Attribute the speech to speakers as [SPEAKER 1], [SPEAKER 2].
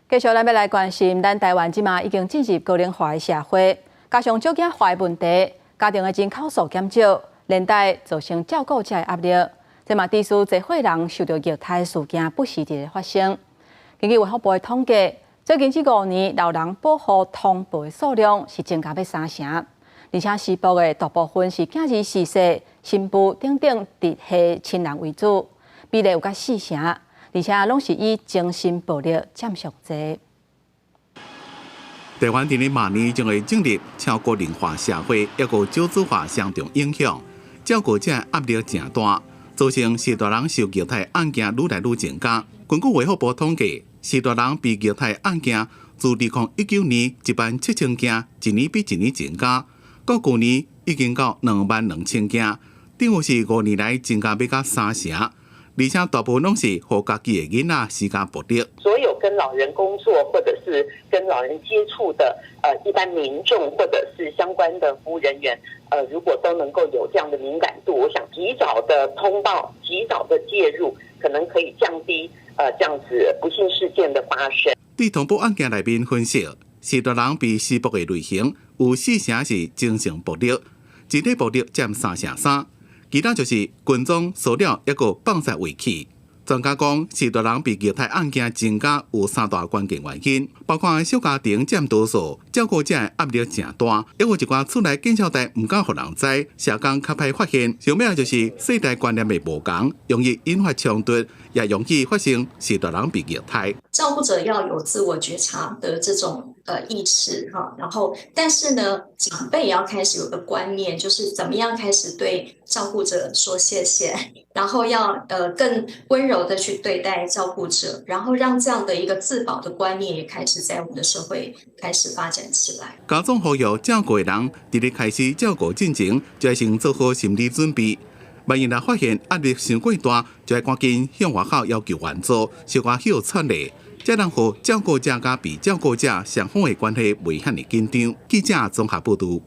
[SPEAKER 1] 繼續咱欲來關心，咱台灣這馬已經進入高齡化的社會，加上少子化的問題，家庭的人口數減少，連帶造成照顧者的壓力。這嘛致使濟歲人受著虐待事件不時佇咧發生。根據衛福部的統計，最近這5年老人保護通報的數量是增加欲三成，而且施暴的大部分是囝兒媳婦、新婦等等直系親人為主，比例有甲四成。而且攏是以精神暴力佔上濟。
[SPEAKER 2] 台灣佇咧明年將會進入超高齡化社會，抑閣少子化雙重影響，照顧者壓力誠大，造成序大人受虐待案件愈來愈增加。根據衛福部統計，序大人被虐待案件自2019年17,000件，一年比一年增加，到舊年已經到22,000件，等於是5年來增加欲甲三成。而且大部分攏是予家己的囡仔施加暴力。
[SPEAKER 3] 所有跟老人工作或者是跟老人接觸的一般民眾或者是相關的服務人員，如果都能夠有這樣的敏感度，我想及早的通報、及早的介入，可能可以降低這樣子不幸事件的發生。
[SPEAKER 2] 對通報案件內面分析，序大人被施暴的類型有四成是精神暴力，肢體暴力佔3成3。其他就是跟蹤騷擾，抑閣放肆遺棄。專家講，序大人被虐待案件增加有三大關鍵原因，包括小家庭佔多數，照顧者壓力誠大，抑閣有一寡厝內見笑代毋敢予人知，社工較歹發現。上尾就是世代觀念的無仝，容易引發衝突，也容易發生序大人被虐待。
[SPEAKER 4] 照顧者要有自我覺察的這種意識哈，然後但是呢，長輩也要開始有個觀念，就是怎麼樣開始對照顧者說謝謝，然後要更溫柔的去對待照顧者，然後讓這樣的一個自保的觀念也開始在我們的社會開始發展起來。
[SPEAKER 2] 家長呼籲照顧的人，佇咧開始照顧進前，就愛先做好心理準備。萬一若發現壓力傷過大，就愛趕緊向外口要求援助，小可歇喘咧，才能予照顧者佮被照顧者雙方的關係袂遐爾緊張。記者綜合報導。